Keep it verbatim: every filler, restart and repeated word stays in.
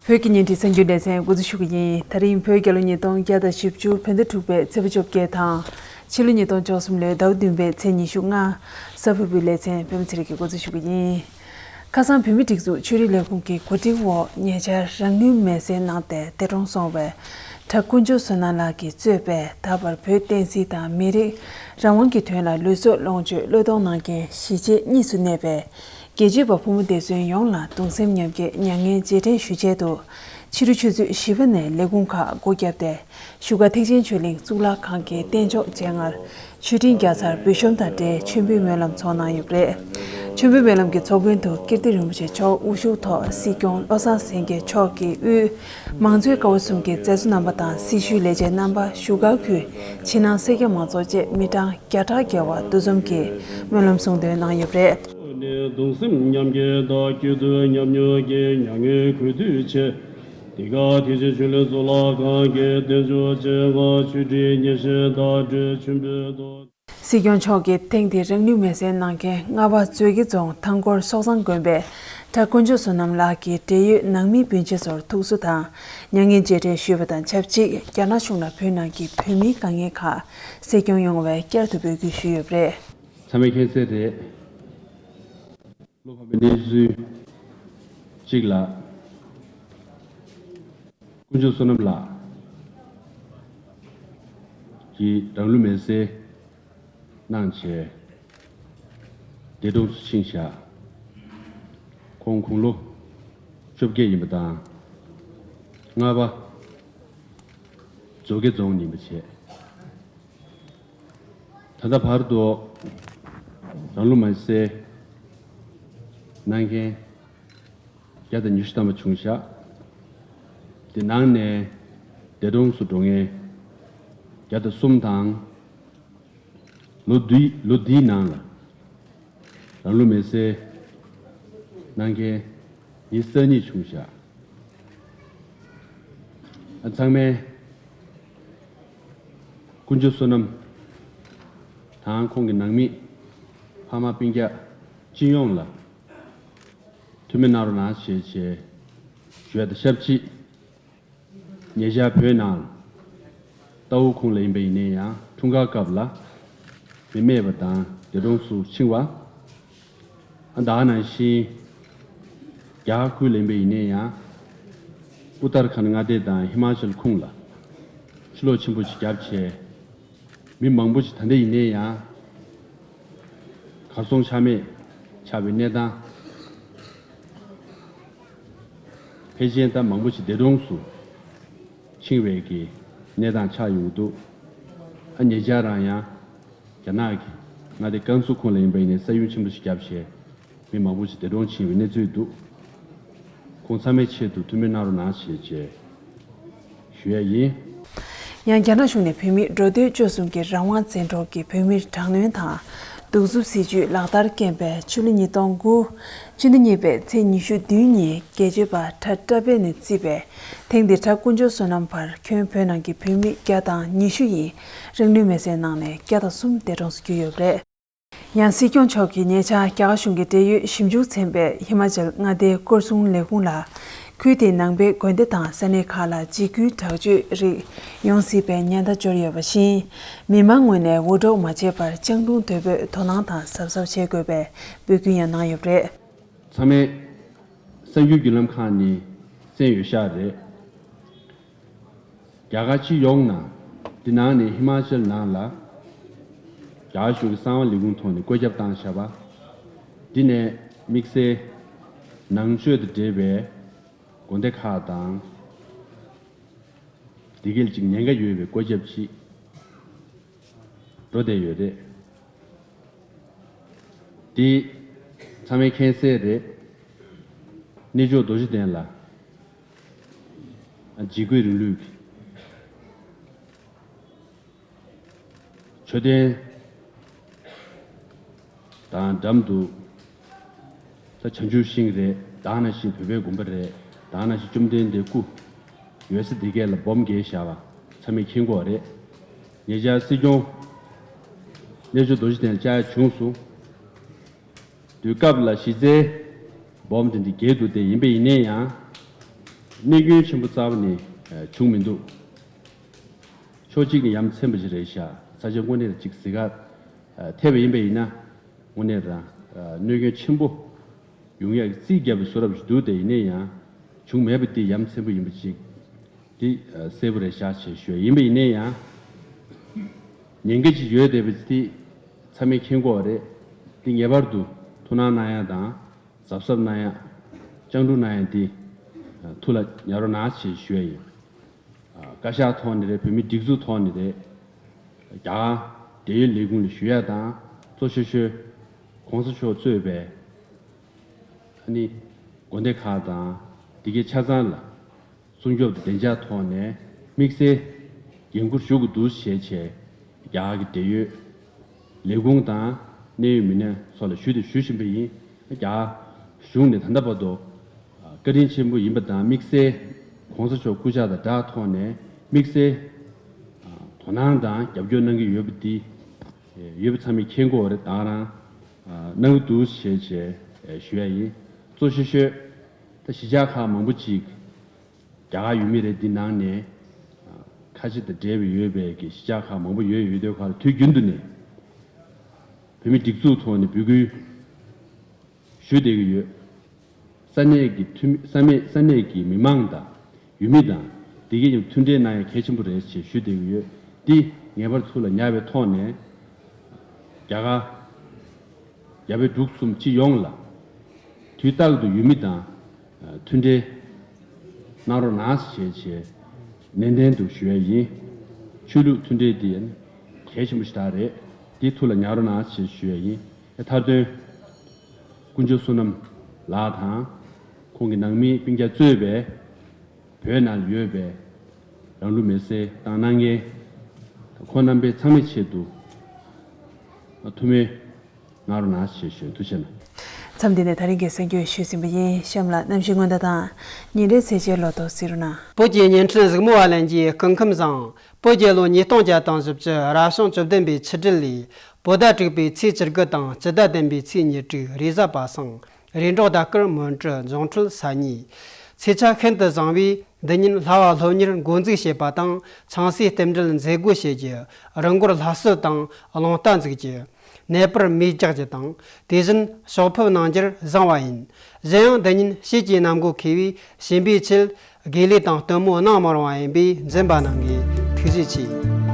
བོད་ཀྱི་བརྙན་འཕྲིན་གསར་འགྱུར་ལེ་ཚན་འགོ་འཛུགས་ཞུ་གི་ཡིན། ད་རིང་བོད་རྒྱལ་ལོ་ཉིས་སྟོང་བརྒྱ་དང་བཞི་བཅུ་བོད་ཟླ་དྲུག་པའི་ཚེས་པ་བཅོ་བརྒྱད་དང་། ཕྱི་ལོ་ཉིས་སྟོང་བཅུ་གསུམ་ལོའི་ཟླ་བ་བདུན་པའི་ཚེས་ཉི་ཤུ་ལྔ། གཟའ་ཕུར་བུའི་ལེ་ཚན་པད་མ་ཚེ་རིང་གིས་འགོ་འཛུགས་ཞུ་གི་ཡིན། ཁ་སང་བོད་མིའི་སྒྲིག་འཛུགས་ཆོས་རིག་ལས་ཁུངས་ཀྱི་གོ་སྒྲིག་འོག་ཉེ་ཆར་རང་ལུས་མེར་སྲེག་གནང་སྟེ་འདས་གྲོངས་སོང་བའི་གྲྭ་དཀོན་མཆོག་བསོད་ནམས་ལགས་ཀྱིས་གཙོས་པའི་ད་བར་བོད་བསྟན་སྲིད་དང་མི་རིགས་རང་དབང་གི་དོན་ལ་ལུས་སྲོག་ལོངས་སྤྱོད་བློས་གཏོང་གནང་མཁན་གཞིས་བྱེས་གཉིས་སུ་གནས་པའི་དགེ་བརྒྱུད་པ་ཕོ་མོ་སྡེ་ཚན་ཡོངས་ལ་གདུང་སེམས་མཉམ་སྐྱེད་མྱ་ངན་རྗེས་དྲན་ཞུ་ཆེད་དུ། ཕྱི་དྲོ་ཆུ་ཚོད་བཞི་པ་ནས་ལས་ཁུངས་ཁག་སྒོ་བརྒྱབ་སྟེ། བཞུགས་སྒར་ཐེག་ཆེན་ཆོས་གླིང་གཙུག་ལག་ཁང་གི་རྟེན་མཆོག་སྤྱན་སྔར་མཆོད་སྤྲིན་བརྒྱ་ཚར་འབུལ་ཤོམ་དང་འབྲེལ་མཆོད་འབུལ་སྨོན་ལམ་ཚོགས་གནང་ཡོད་པ་རེད། མཆོད་འབུལ་སྨོན་ལམ་གྱི་ཚོགས་མགོན་དུ་ཀིརྟི་རིན་པོ་ཆེ་མཆོག་དབུ་བཞུགས་ཐོག་སྲིད་སྐྱོང་བློ་བཟང་སེང་གེ་མཆོག་གིས་དབུས་མང་གཙོའི་ཀ་བ་གསུམ་གྱི་མཛད་གཙོ་རྣམ་པ་དང་སྲི་ཞུའི་ལས་བྱེད་རྣམ་པ། བཞུགས་སྒར་ཁུལ་ཕྱི་ནང་སེར་སྐྱ་མང་ཚོགས་བཅས་མི་གྲངས་བརྒྱ་ཕྲག་བརྒལ་བ་འདུ་འཛོམས་ཀྱིས་སྨོན་ལམ་གསུང་འདོན་གནང་ཡོད་པ་རེད། ནས་གདུང་སེམས་མཉམ་སྐྱེད་དང་སྐྱིད་སྡུག་མཉམ་མྱོང་གི་མྱ་ངན་གུས་འདུད་ཆེ། འདི་ག་ཐེག་ཆེན་ཆོས་གླིང་གཙུག་ལག་ཁང་གི་རྟེན་མཆོག་སྤྱན་སྔར་མཆོད་སྤྲིན་མཉེས་གཤིན་དང་འབྲེལ་མཆོད་འབུལ་དུ། སྲིད་སྐྱོང་མཆོག་གིས་ཐེངས་འདིར་རང་ལུས་མེར་སྲེག་གནང་མཁན་རྔ་པ་མཛོད་དགེ་རྫོང་ཐང་སྐོར་སོག་ཚང་དགོན་པའི་གྲྭ་དཀོན་མཆོག་བསོད་ནམས་ལགས་ཀྱི་འབྲེལ་ཡོད་ནང་མི་སྤུན་མཆེད་ཚོར་ཐུགས་གསོ་དང་མྱ་ངན་རྗེས་དྲན་ཞུས་པ་དང་ཆབས་ཅིག་རྒྱ་ནག་གཞུང་ལ་བོད་ནང་གི་བོད་མིའི་དཀའ་ངལ་ཁག་གསལ་སྐྱོང་ཡོང་བའི་བསྐྱར་དུ་འབོད་སྐུལ་ཞུས་ཡོད་པ་རེད། ཚང་མས་མཁྱེན་གསལ་རེད། བློ་ཕམ་པའི་གནས་ཚུལ་གཅིག་ལ། དཀོན་མཆོག་བསོད་ནམས་ལགས་ཀྱིས་རང་ལུས་མེར་སྲེག་གནང་བྱས་འདས་གྲོངས་སུ་ཕྱིན་བཞག་ཁོང་དགུང་ལོ་བཅོ་བརྒྱད་ཡིན་པ་དང་། རྔ་པ་མཛོད་དགེ་རྫོང་ནས་ཡིན་པ་བྱས། ད་ལྟ་བར་དུ་རང་ལུས་མེར་སྲེག་གནང་མཁན་བརྒྱ་དང་ཉི་ཤུ་ཐམ་པ་བྱུང་བཞག་དེ་ནང་ནས་འདས་གྲོངས་སུ་འགྲོ་མཁན་བརྒྱ་དང་གསུམ་དང་། ལོ་འདིའི་ལོ་འདིའི་ནང་ལ་རང་ལུས་མེར་སྲེག་གནང་མཁན་ཉི་ཤུ་རྩ་གཉིས་བྱུང་བཞག་ཨ་ཚང་མས་དཀོན་མཆོག་བསོད་ནམས་དང་ཁོང་གི་ནང་མི་ཕ་མ་སྤུན་ཀྱག་སྤྱི་ཡོངས་ལ་ཐུགས་སྨོན་གནང་རོགས་གནང་ཞེས་བྱས་ཞུ་ཡ་དང་ཆབས་ཅིག་ཉེ་ཆར་བོད་ནང་རྟའུ་ཁོངས་ལ་ཡིན་པ་ཡིན་ནའི་ཡང་འཁྲུངས་སྐར་སྐབས་ལ་མི་རྨས་པ་དང་འདས་གྲོངས་སུ་ཕྱིན་པ། ཨ་ད་ག་ནང་བཞིན་རྒྱ་གར་ཁུལ་ལ་ཡིན་པ་ཡིན་ནའི་ཡང་ཨུ་ཏར་ཁཱན་མངའ་སྡེ་དང་ཧི་མ་ཅལ་ཁོངས་ལ་ཆུ་ལོག་ཆེན་པོ་ཅིག་བརྒྱབ་བྱས་མི་མང་པོ་ཅིག་ད་ལྟ་ཡིན་ནའི་ཡང་གར་སོང་ཆ་མེད་ཆགས་པའི་གནས་སྟངས། ཕལ་ཆེར་ད་མང་པོ་ཞིག་འདས་གྲོངས་སུ་ཕྱིན་པའི་གི་གནས་སྟངས་ཆགས་ཡོང་གི་འདུག་ཨ་ཉེ་ཆར་རང་ཡང་རྒྱ་ནག་གི་མངའ་སྡེ་ཀན་སུའུ་ཁོངས་ལ་ཡིན་པ་ཡིན་ནའི་ས་ཡུལ་ཆེན་པོ་ཞིག་བརྒྱབ་བྱས་མི་མང་པོ་ཞིག་འདས་གྲོངས་ཕྱིན་པའི་གནས་ཚུལ་འདུག་ཁོང་ཚང་མའི་ཆེད་དུ་ཐུགས་སྨོན་གནང་རོགས་གནང་ཞེས་བཅས། ཞུ་ཡ་ཡིན། ཡང་རྒྱ་ནག་གཞུང་ནས་བོད་མིའི་འགྲོ་སྡོད་སྤྱོད་གསུམ་གྱི་རང་དབང་བཙན་འཕྲོག་གིས་བོད་མིར་དྲག་གནོན་དང་གདུག་རྩུབ་སྲིད་བྱུས་ལག་བསྟར་རྐྱེན་པས་ཕྱི་ལོ་ཉིས་སྟོང་དགུ་སྤྱི་ཟླ་གཉིས་པའི་ཚེས་ཉི་ཤུ་བདུན་ཉིན་རྒྱལ་གཅེས་པ་གྲྭ་བཀྲ་བྷེ་ནས་བརྩིས་པའི་ཐེངས་འདིའི་གྲྭ་དཀོན་མཆོག་བསོད་ནམས་པར་ཁྱོན་བོད་ནང་གི་བོད་མི་བརྒྱ་དང་ཉི་ཤུ་ཡིས་རང་ལུས་མེར་སྲེག་གནང་ནས་བརྒྱ་དང་གསུམ་འདས་གྲོངས་སུ་གྱུར་ཡོད་པ་རེད། ཡང་སྲིད་སྐྱོང་མཆོག་གིས་ཉེ་ཆར་རྒྱ་གར་གཞུང་གི་འབྲེལ་ཡོད་ཞིབ་འཇུག་ཚན་པས་ཧི་མ་ཅལ་མངའ་སྡེའི་སྐོར་སྲུང་ལས་ཁུངས་ལ། ཁུལ་དེའི་ནང་པའི་དགོན་སྡེ་དང་ས་གནས་ཁག་ལ་འཇིགས་སྐུལ་དྲག་སྤྱོད་རིགས་ཡོང་སྲིད་པའི་ཉེན་བརྡ་འབྱོར་ཡོད་པ་བཞིན། མི་མང་ངོས་ནས་འུར་སྒྲོག་མ་བྱེད་པར་སྤྱང་གྲུང་དོད་པོས་དོ་སྣང་དང་གཟབ་གཟབ་བྱེད་དགོས་པའི་འབོད་སྐུལ་ཡང་གནང་ཡོད་པ་རེད། ཚང་མས་གསར་འགྱུར་བརྒྱུད་ལམ་ཁག་ནས་གསན་ཡོད་ཤག་རེད། རྒྱ་གར་སྤྱི་ཡོངས་ནང་། འདི་ནང་ནས་ཧི་མ་ཅལ་ནང་ལ་རྒྱ་གར་གཞུང་གི་གསང་བ་ལས་ཁུངས་ཐོག་ནས་བཀོད་ཁྱབ་བཏང་བཞག་པ། འདི་ནས་དམིགས་བསལ་ནང་ཆོས་དང་འབྲེལ་བའི་དགོན་སྡེ་ཁག་དང་། འདི་གལ་ཅིག་ཉེན་ཁ་ཡོད་པའི་བཀོད་ཁྱབ་ཅིག་འགྲོ་བསྡད་ཡོད་རེད། འདི་ཚང་མས་མཁྱེན་གསལ་རེད། གནས་མཆོག་རྡོ་རྗེ་གདན་ལ་འཇིགས་སྐུལ་རིང་ལུགས་ཀྱི་མཆོད་རྟེན་དང་འགྲམ་དུ་ད་བྱང་ཆུབ་ཤིང་རེད། ད་ག་ནང་བཞིན་བོད་པའི་དགོན་པ་རེད། ད་ག་ནང་བཞིན་བཅོམ་ལྡན་འདས་སྐུ་ཡོད་ས་འདི་གས་ལ་སྦོམ་བརྒྱབ་བཞག་པ་ཚང་མས་མཁྱེན་གྱི་ཡོད་རེད། ཉེ་ཆར་སྲིད་སྐྱོང་གནས་མཆོག་རྡོ་རྗེ་གདན་ལ་བཅར་ཡ་བྱུང་སོང་། དུས་སྐབས་ལ་གཞི་རྩའི་སྦོམ་དེ་འདི་བརྒྱད་འདུག་སྟེ། ཡིན་པ་ཡིན་ནའི་ཡང་ གནོད་སྐྱོན་ཆེན་པོ་རྩ་བ་ནས་བྱུང་མི་འདུག་ཕྱོགས་གཅིག་ནས་ཡ་མཚན་པ་ཞིག་རེད་ཤག་ས་ཆ་དངོས་གནས་ལ་གཅིག་ཟིག་ག་ཐེབས་པ་ཡིན་པ་ཡིན་ན། དངོས་གནས་རང་གནོད་སྐྱོན་ཆེན་པོ་ཡོང་ཡག་གི་རྩིས་བརྒྱབ་པའི་བཟོ་འདྲ་ཞིག་འདུག་དེ་ཡིན་ན་ཡང་བྱུང་མེད་པ་འདི་ཡ་མཚན་པོ་ཡིན་པ་ཅིག་འདི་གསལ་པོ་རེད་ཤག་ཅེས་ཞུ་ཡ་ཡིན་པ་ཡིན་ན་ཡང་། ཉེན་ཁ་ཅིག་ཡོད་བསྡད་པ་འདི་ཚང་མས་མཁྱེན་གྱི་ཡོད་རེད། འདི་ངེས་པར་དུ་ཐུགས་སྣང་གནང་ཡ་དང་གཟབ་གཟབ་གནང་ཡ། སྤྱང་གྲུང་གནང་ཡ་འདི་ཐུགས་ལ་ཉར་རོགས་གནང་ཞེས་ཞུ་ཡ་ཡིན། བཀའ་ཤག་ཐོག་ནས་རེད། བོད་མིའི་སྒྲིག་འཛུགས་ཐོག་ནས་རེད། རྒྱ་གར་འབྲེལ་ཡོད་ལས་ཁུངས་ལ་ཞུ་ཡ་དང་གཙོ་ཆེ་ཤོས་གོང་ས་མཆོག་གཙོས་པའི་ཨ་ནི་དགོན་སྡེ་ཁག་དང་འདི་གའི་ཆ་ཚང་ལ་སྲུང་སྐྱོབ་དང་བདེ་འཇགས་ཐོག་ནས་དམིགས་བསལ་འགན་འཁུར་ཞུ་དགོས་འདུག་ཞེས་བྱས་རྒྱ་གར་གྱི་འབྲེལ་ཡོད་ལས་ཁུངས་དང་གནད་ཡོད་མི་སྣ་ཚོ་ལ་ཞུས་དང་ཞུ་བཞིན་པ་ཡིན། རྒྱ་གཞུང་ནས་ད་ལྟ་བར་དུ་བཀའ་དྲིན་ཆེན་པོ་ཡིན་པ་དང་དམིགས་བསལ་གོང་ས་མཆོག་སྐུ་ཕྱྭ་དང་སྦྲགས་ཐོག་ནས་དམིགས་བསལ་དོ་སྣང་དང་རྒྱབ་སྐྱོར་གནང་གི་ཡོད་པ་འདི་ཡོད་པ་ཚང་མས་མཁྱེན་གྱི་ཡོད་རེད། ད་ག་རང་གནང་གི་འདུག་ཞེས་བྱས་ཞུ་ཡ་ཡིན། གཙོ་ཆེ་ཤོས་ད་གཞིས་ཆགས་ཁག་མང་པོ་ཅིག་རྒྱ་གར་ཡུལ་མི་རེད། འདི་ནང་ནས་ཁ་ཆེ་དང་འབྲེལ་བ་ཡོད་པའི་གི་གཞིས་ཆགས་ཁག་མང་པོ་ཡོད་ཡོད་དུས་ཁག་ལ་དུས་རྒྱུན་དུ་ནས་བོད་མི་སྒྲིག་འཛུགས་ཐོག་ནས་འབོད་སྐུལ་ཞུ་བསྡད་ཀྱི་ཡོད། ས་གནས་ཀྱི་འཐུས་མི་ས་གནས་ས་གནས་ཀྱི་མི་མང་དང་ཡུལ་མི་དང་དེ་གའི་མཐུན་འབྲེལ་གནང་ཡ་གལ་ཆེན་པོ་རེད་ཅེས་ཞུ་བསྡད་ཀྱི་ཡོད། འདི་ངེས་པར་ཐུགས་ལ་ཉར་བའི་ཐོག་ནས་རྒྱ་གར་རྒྱ་བལ་འབྲུག་གསུམ་སྤྱི་ཡོངས་ལ་དུས་རྟག་ཏུ་ཡུལ་མི་དང་མཐུན་འབྲེལ་གནང་རོགས་གནང་ཞེས་བྱས་ནན་ཏན་དུ་ཞུ་ཡ་ཡིན། ཆོས་ལུགས་མཐུན་འབྲེལ་འདི་གལ་ཆེན་པོ་ཞིག་རེད། འདི་ཐུགས་ལ་ཉར་རོགས་གནང་ཞེས་ཞུ་ཡ་ཡིན། མཐའ་དོན་དཀོན་མཆོག་བསོད་ནམས་ལགས་དང་ཁོང་གི་ནང་མི་སྤུན་ཀྱག་གཙོས་པའི་བོད་ནང་ཡོད་པའི་རང་ལུས་མེར་སྲེག་བཏང་གནང་མཁན་ཁོང་རྣམ་པའི་ཚང་མའི་ཆེད་དུ་ཐུགས་སྨོན་གནང་རོགས་གནང་ཞེས་ཞུ། ཐུགས་རྗེ་ཆེ། མཚམས་འདི་ནས་ད་རིང་གི་གསར་འགྱུར་ཞུས་ཟིན་པ་ཡིན། གཤམ་ལ་གནམ་གཤིས་སྔོན་བརྡ་དང་ཉིན་རེའི་ཚེས་ཆའི་ལོ་ཐོ་གཟིགས་རོགས་གནང་། བོད་ཀྱི་བརྙན་འཕྲིན་གཟིགས་མོ་བ་ལྷན་རྒྱས་སྐུ་ཁམས་བཟང་། བོད་རྒྱལ་ལོ་ཉིས་སྟོང་བརྒྱ་དང་བཞི་བཅུ་རབ་བྱུང་བཅུ་བདུན་པའི་ཆུ་སྦྲེལ་ལོའི་བོད་ཟླ་དྲུག་པའི་ཚེས་བཅུ་དགུ་དང་སྤྱི་ཟླ་བདུན་པའི་ཚེས་ཉེར་དྲུག་རེས་གཟའ་པ་སངས། རེས་འགྲོགས་ཟླ་སྐར་མོན་གྲུ་འབྱུང་འཕྲོད་ས་གཉིས། ཚེས་ཆ་ཤིན་ཏུ་བཟང་བས་འདི་ཉིན་ལྷ་བ་སློབ་གཉེར་འགོ་འཛུགས་བྱེད་པ་དང་ཆང་སའི་རྟེན་འབྲེལ་མཛད་སྒོ་བྱེད་རྒྱུ། རི་མགོར་ལྷ་གསོལ་དང་རླུང་རྟ་འཛུགས་རྒྱུ། ནད་པར་མེ་རྒྱག་རྒྱུ་དང་། དེ་བཞིན་ཕྱོགས་ཕེབས་གནང་རྒྱུར་བཟང་བ་ཡིན། གཞན་ཡང་འདི་ཉིན་དཔྱིད་ཀྱི་གནམ་སྒོ་ཁེལ་བས་གཤིན་པོའི་ཆེད་དགེ་ལས་དང་སྟོན་མོ་གནང་མི་རུང་བ་ཡིན་པས་འཛེམ་པ་གནང་གིས། ཐུགས་རྗེ་ཆེ།